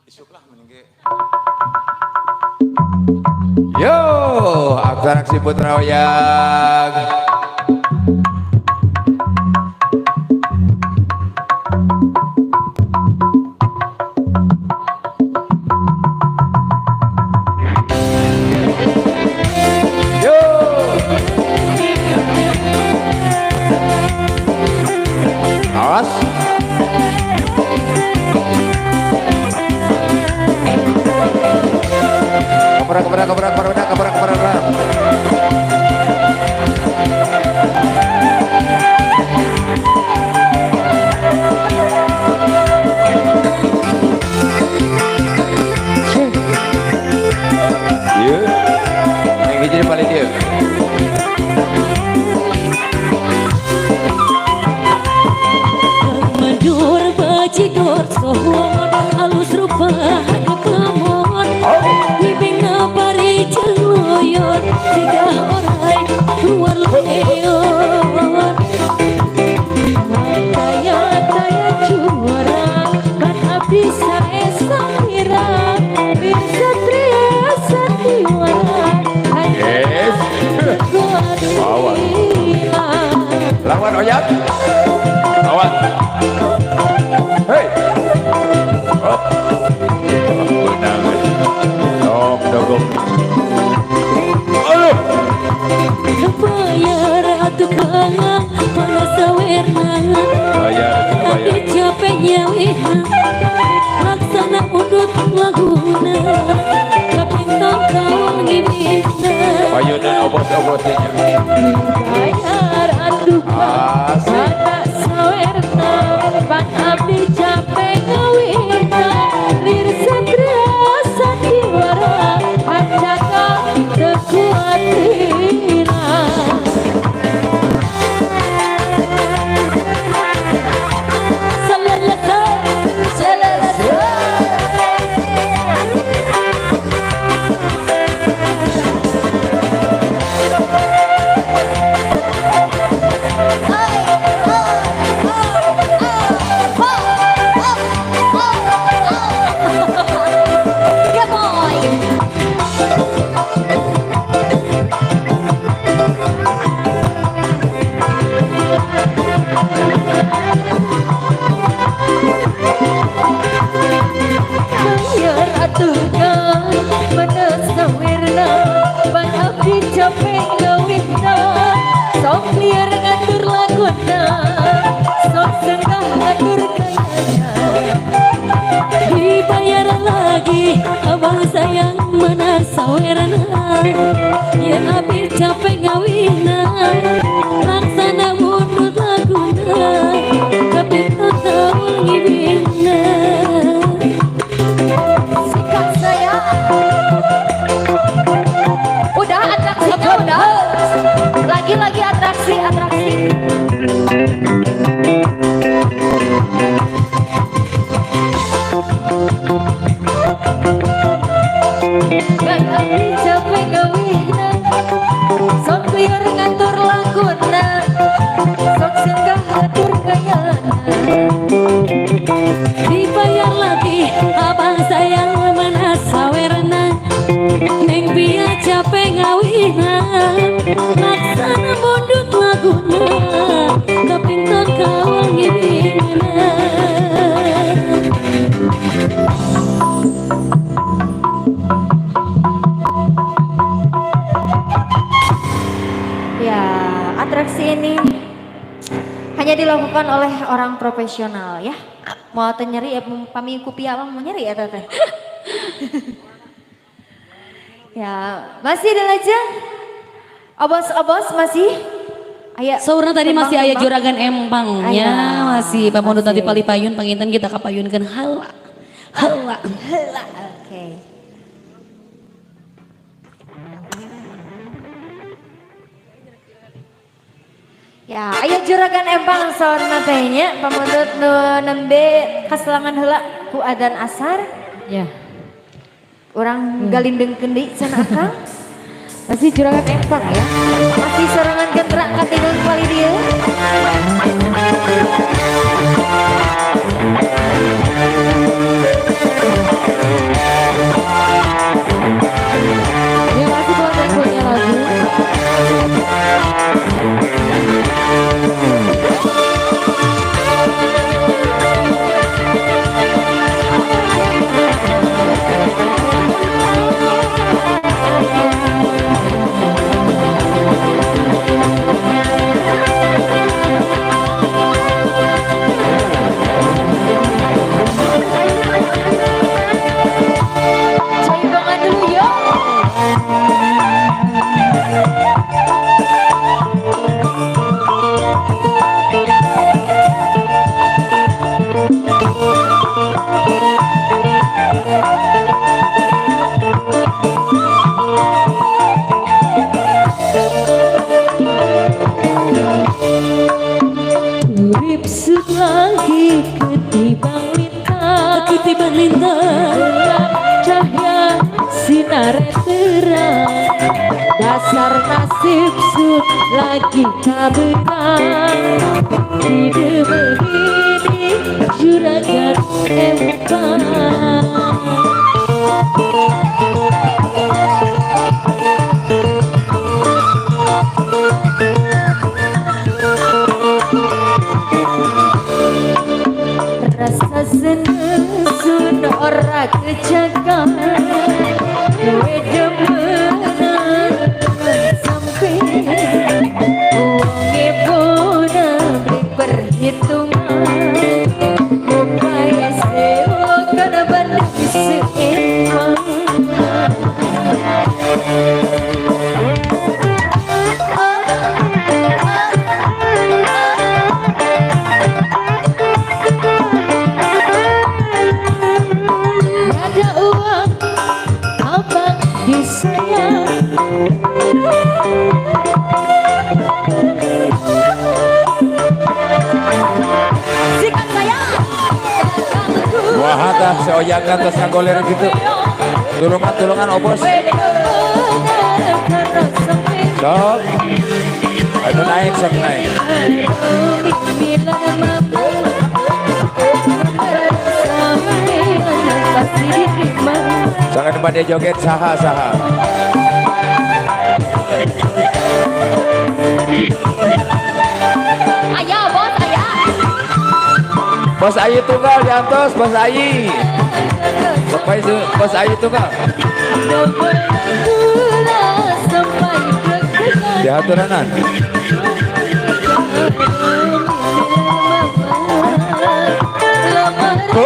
Isuk lah mending ge. Yo, atraksi Putra Oyag. Yo. Awas. Keperak, keperak, keperak, keperak, keperak, keperak. Iya. Yang hiji di paling dia. Mandur bajigur sohon alus rupa kemon ngibing pari celoyon tiga orai luar leon taya taya curang kan abdi sae samira satria sandiwara. Yes. Lawan. Lawan Oyag. Lawan. Hei. Oh. Benang. Dog, dogong. Aduh. Bayar atuh kang mana sawerna. Bayar, bayar. Tapi capek nyawina laksana undut laguna kapinton kaul ngibina. Payunan obos-obosnya. Bayar atuh kang Asik. mana sawerna pan abdi capek ngawina lir satria sandiwara pancaka teu kuat lila. Salalasa, salalasa. Yeah, boy. Bayar atuh kang mana sawirna pan abdi capek gawihna sok liar ngatur laguna sok senggah ngatur gayana dibayar lagi abang sayang mana sawerna ya abdi capek ngawihna laksana mundur laguna tapi tahu ngibina. Sikat saya. Udah atraksinya udah. Lagi-lagi atraksi atraksi. Kan abdi capek gawihna sok liar ngatur laguna sok senggah ngatur gayana dibayar lagi abang sayang mana sawerna neng pia capek ngawihna laksana mondut laguna kapinton kaul ngibina. Ya, atraksi ini hanya dilakukan oleh orang profesional ya. Mau teu nyeri ya pami kupia mah mau nyeri ya teteh. Ya, masih ada aja. Obos-obos masih. Aya. Saurna tadi masih aya tembang-tembang. Juragan empangnya Aya. Masih pamundut Masih. tadi palipayun panginten kita kapayunkeun hala hala. Heula, oke. Ya, aya juragan empang saurna teh nya pamundut nu nembe kaselangan heula ku adzan asar. Ya. Urang galindengkeun deui cenah akang. Masih juragan empang ya. Masih sorangan gentra katingal kali dieu. Dasar nasib sun lagi kaberan. Tidak begini juragan empang. Rasa seneng sun ora kejaga. Kowe demenan sampe wonge bona beli perhitungan. Upaya sewa kana bandung seempang. Ada uang abang disayang. Sikat sayang. Wah, tah seoyakan tos ngagoler gitu. Tulungan tulungan obos. Sok. Anu naik sok naik. Jangan pada joget saha saha. Ayah bos ayah. Bos Ayi tunggal diantos Bos Ayi. Sampai Bos Ayi tunggal. Dihaturanan.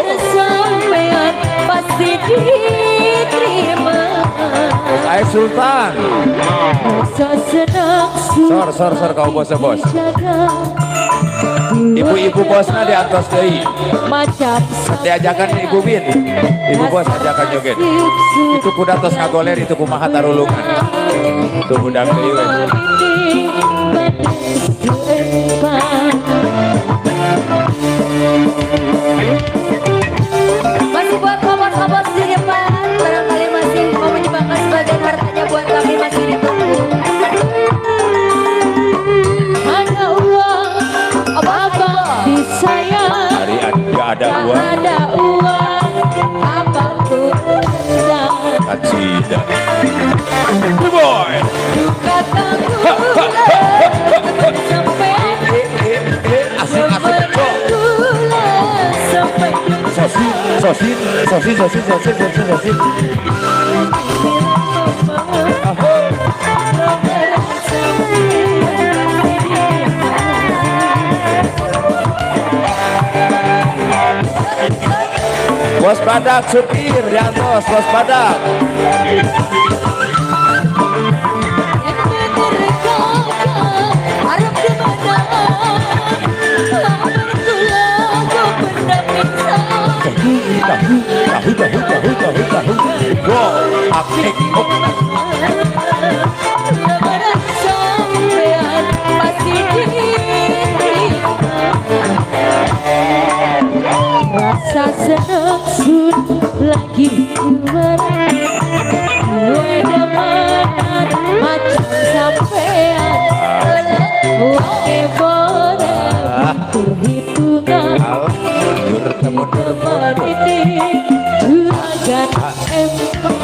Sampean pasti diterima. Bos Ayi Sultan. Rasa senang Sor sor sor kau bos bos. Ibu-ibu bosna diantos deui. Macam Diajakan Ibu Bin. Ibu bos ajakan joget. Itu kuda tos ngagoler itu kumaha tarulungan. Tuh budak deui we. Masih buat kobos-kobos di depan. Barangkali masih mau menyumbangkan sebagian hartanya buat kami masih ditunggu. Ada uang abang disayang. Hari nggak ada Tak uang. ada uang apapun dan Kacida. Boy. kata gula sampai Asik asik. Sok. gula sampai Sosin sosin sosin sosin sosin sosin sosin. Bos badak supir diantos bos badak. Tahu tahu tahu tahu tahu tahu. Go akik ok. Rasa senang sun lagi marah. Gue demenan macam sampean. Oke boleh perhitungan. Al mundur mundur mundur. Ini juragan empang.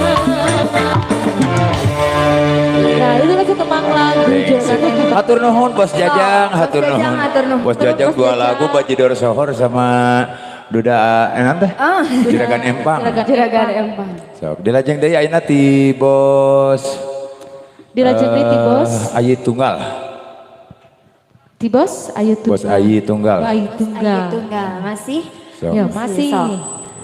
Nah itu lagi tembang lagu juragan empang. Hatur nuhun Bos Jajang, Bos hatur Jajang, nuhun. hatur nuhun. Bos Jajang Bos dua Jajang. lagu Bajidor Sohor sama Duda teh? Ah. Juragan Empang. Juragan empang. Sok dilajeng deui ayeuna ti Bos Dilajeng deui ti Bos. Ayi Tunggal. Ti Bos Ayu Tunggal. Bos Ayi Tunggal. Ayu Tunggal. Ayu tunggal masih. Sok. Ya masih. Sok.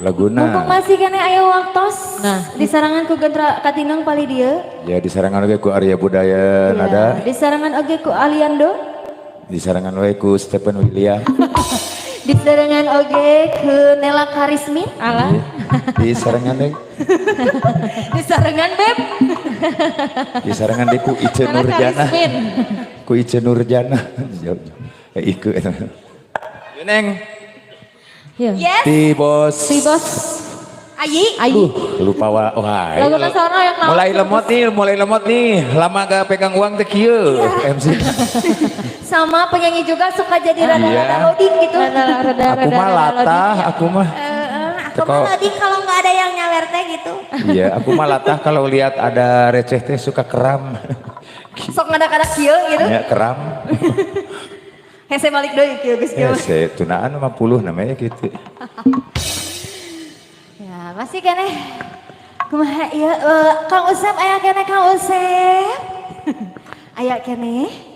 Laguna. Mumpung masih kene aya waktos. Nah. Disarangan ku Gentra Katineng pali dieu. Ya disarangan oge ku Arya Budaya Nada, Disarangan oge ku Aliando. Disarangan oge ku Stephen William. Disarangan oge ku Nela Karismin. Alah. Disarangan deui. Disarangan Beb. Disarangan deui ku Ice Nela Nurjana. Karismin. Ku Ice Nurjana. Eh iku eta. Neng, Ya. Yes. ti Bos. Ti Bos. Ayi. Ayi. Lupa wah. Lagu nasional yang naon? Mulai lemot nih. Lama gak pegang uang teh kieu MC. Sama penyanyi juga suka jadi rada-rada Iya. loading gitu. Rada-rada Aku mah latah, aku mah. Aku mah loading kalau nggak ada yang nyawer teh gitu. Iya, aku mah latah kalau lihat ada receh teh suka keram. Sok ngadak-ngadak kieu gitu. Ya, keram. Hese balik deui kieu geus kieu. Hese, tunaan 50 namanya gitu. Ya, masih keneh. Kumaha ieu Kang Usep aya keneh Kang Usep. Aya keneh.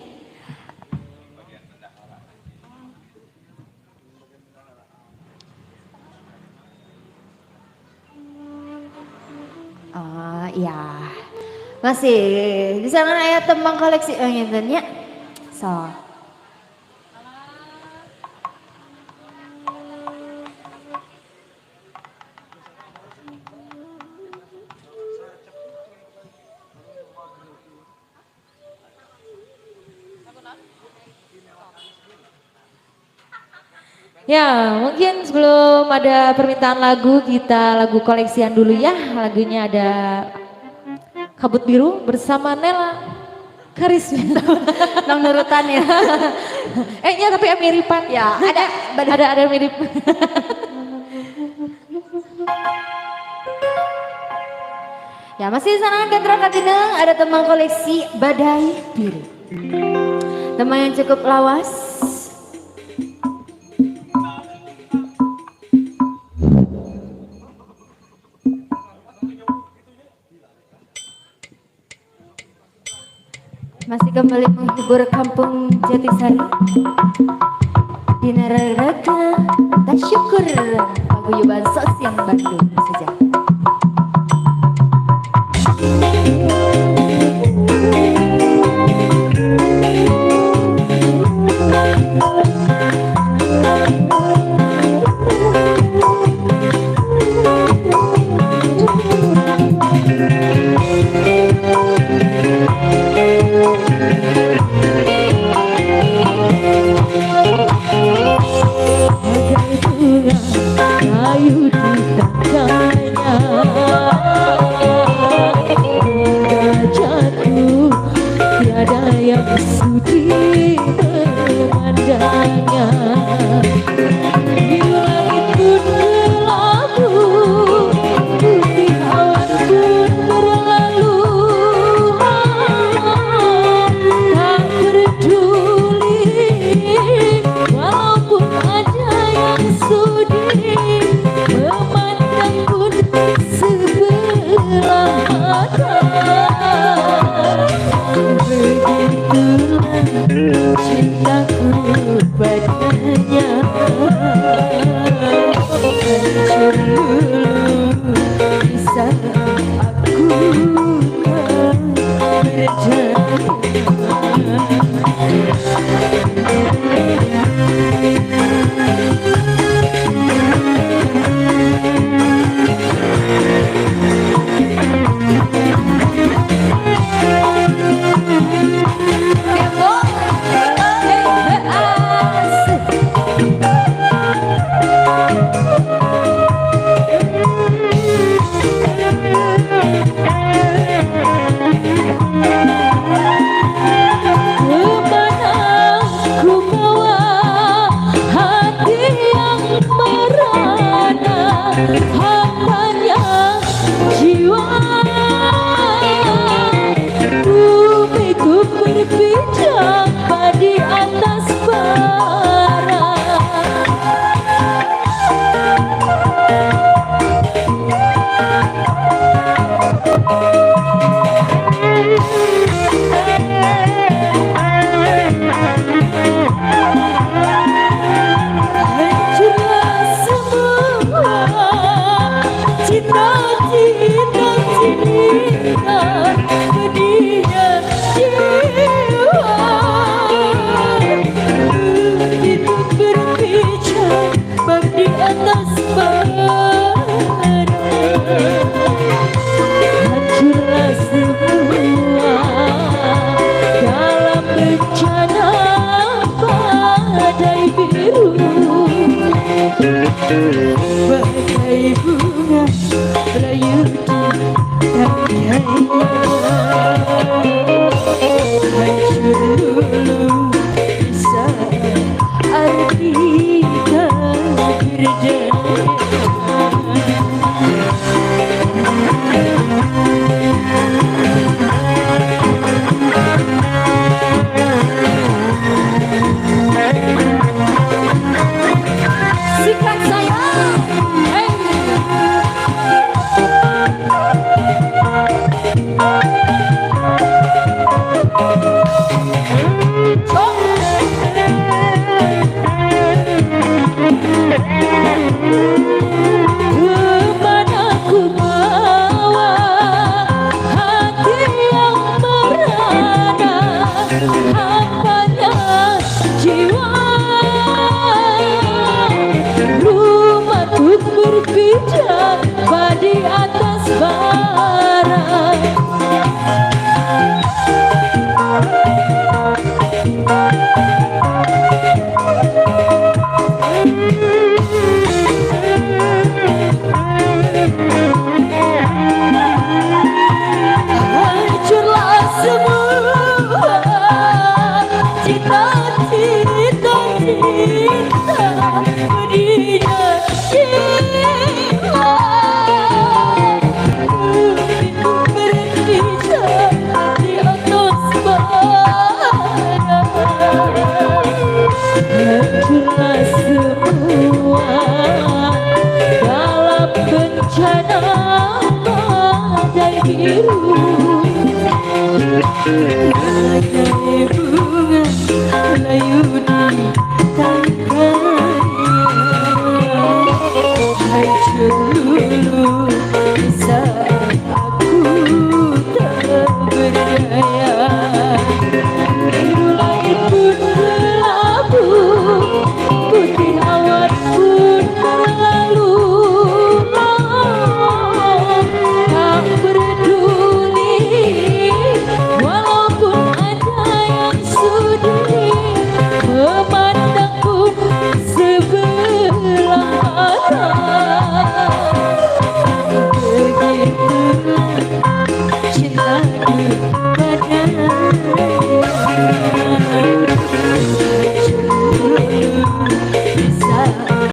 Oh iya. Masih di sana aya tembang koleksi ngenten nya. So. Ya, mungkin sebelum ada permintaan lagu, kita lagu koleksian dulu ya. Lagunya ada Kabut Biru bersama Nella Kharisma. Nang nurutan ya. Ya tapi miripan. Ya, ada ada mirip. Ya, masih di sana Gatra Katineng ada tembang koleksi Badai Biru. Tembang yang cukup lawas. Masih kembali menghibur kampung Jatisari. Dina reraga tasyukur paguyuban Sosiang Bandung saja. Kayu di tangannya, hingga jatuh tiada yang sudi memandangnya. Di langit pun kelabu, putih awan pun berlalu. Tak peduli walaupun ada yang sudi memandang pun sebelah mata. Begitulah cintaku padanya, hancur luluh bisa aku tak percaya. Kemana ku bawa hati yang merana, hambanya jiwa. Bumi ku berpijak di atas bara. Hancurlah semua cita-cita cinta, pedihnya jiwa. Begitu berpijak bak di atas bara. Hancurlah semua dalam bencana badai biru. Bagai bunga Hancur luluh saat Ardika berjalan. Sikat sayang. Hey. Kemana ku bawa hati yang merana, hapanya jiwa. Rumah tuk berpijak di atas bara. Hancurlah semua cita-cita cinta, pedihnya jiwa. Ku berpijak di atas bara. Hancurlah semua dalam bencana badai biru. Badai